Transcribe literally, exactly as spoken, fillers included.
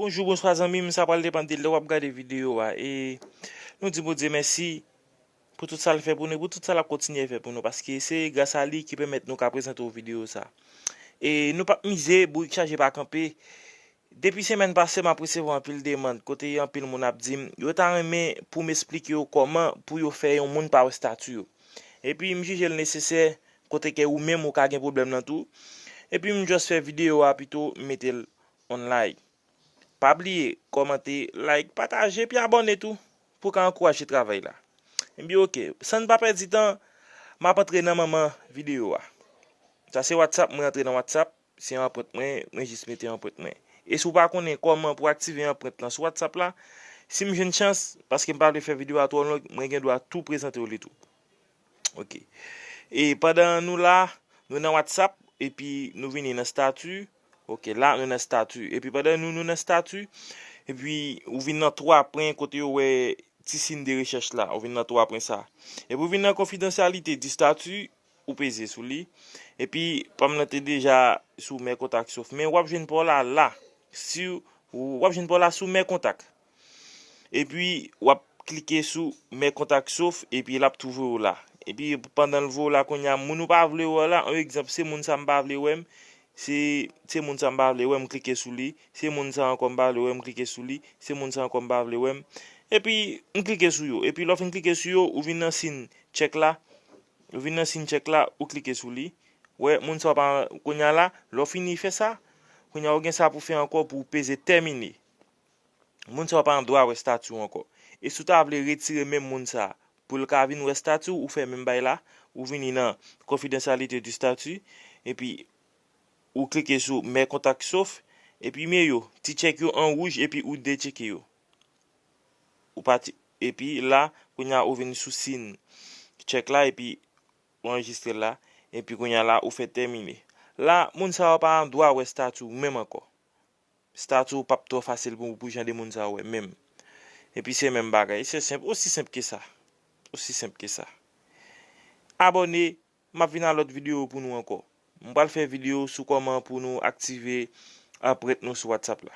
Bonjou, bonswa zanmi m, sa pral depann de lè w ap gade videyo a. E nou di Bondye mèsi pou tout sa l fè pou nou, pou tout sa l ap kontinye fè pou nou, paske se gras a li ki pèmèt nou ka prezante w videyo sa. E nou p ap mize, bourik chaje pa kanpe. Depi semèn pase, m ap resevwa anpil demann, kote anpil moun ap di m, yo ta renmen pou m esplike yo kòman pou yo fè yon moun pa wè estati yo. Epi m jije l nesesè, kote ke ou menm ou ka gen pwoblèm nan tou. Epi m just fè videyo a pito, m mete l online. Pa bliye kòmante, like, pataje, epi abòne tou, pou w ka ankouraje travay la. Ebyen, oke, san n pa pèdi tan, m ap antre nan manman videyo a. Sa se WhatsApp, mwen antre nan WhatsApp, se anprent mwen, mwen jis mete anprent mwen. E si w pa konnen kòman pou aktive anprent lan sou WhatsApp la, si m jwenn chans, paske m pa vle fè videyo a twò long, mwen gen dwa tou prezante w li tou. Oke. E pandan nou la, nou nan WhatsApp, epi nou vini nan stati. Oke, la nou nan stati. Epi pandan nou, nou nan stati, epi ou vin nan twa pwen kote yo wè ti siy de rechèch la, ou vin nan twa pwen sa. Epi ou vin nan konfidansyalite di stati, ou peze sou li. Epi pa m nan te deja sou mè kontak sof. Men w ap jwenn pa w la la. Si w, w ap jwenn pa w la sou mè kontak. Epi w ap klike sou mè kontak sof, epi l ap tou voye w la. Epi pandan l voye w la, kounye a, moun ou pa vle wè la, yon egzanp, se moun sa m pa vle wè m, se, se moun sa m pa vle wè m, klike sou li, se moun sa ankò m pa vle wè m, klike sou li, se moun sa ankò m pa vle wè m. Epi m klike sou yo. Epi lè w fin klike sou yo, ou vin nan siy tchèk la, ou vin nan siy tchèk la, ou klike sou li. Wè, moun sa w pa, kounye a la, lè w fini fè sa, kounye a ou gen sa pou fè ankò pou w peze tèmine. Moun sa yo pa gen dwa wè estati w ankò. E si w ta vle retire menm moun sa a, pou l ka vin wè estati w, ou fè menm bagay la, ou vini nan konfidansyalite di stati, epi ou klike sou mè kontak sof, epi men yo, ti tchèk yo an wouj, epi ou detcheke yo. Ou pa ti, epi la, kounye a ou vin sou siy tchèk la, epi ou anrejistre l la, epi kounye a la, ou fè tèmine. La, moun sa yo pa gen dwa wè estati w menm ankò. Estati w p ap twò fasil pou, pou jan de moun sa yo wè menm. Epi se menm bagay. Se senp, osi senp ke sa. Osi senp ke sa. Abòne, m ap vin a lòt videyo pou nou ankò. M pral fè videyo sou kòman pou nou aktive anprent nou sou WhatsApp la.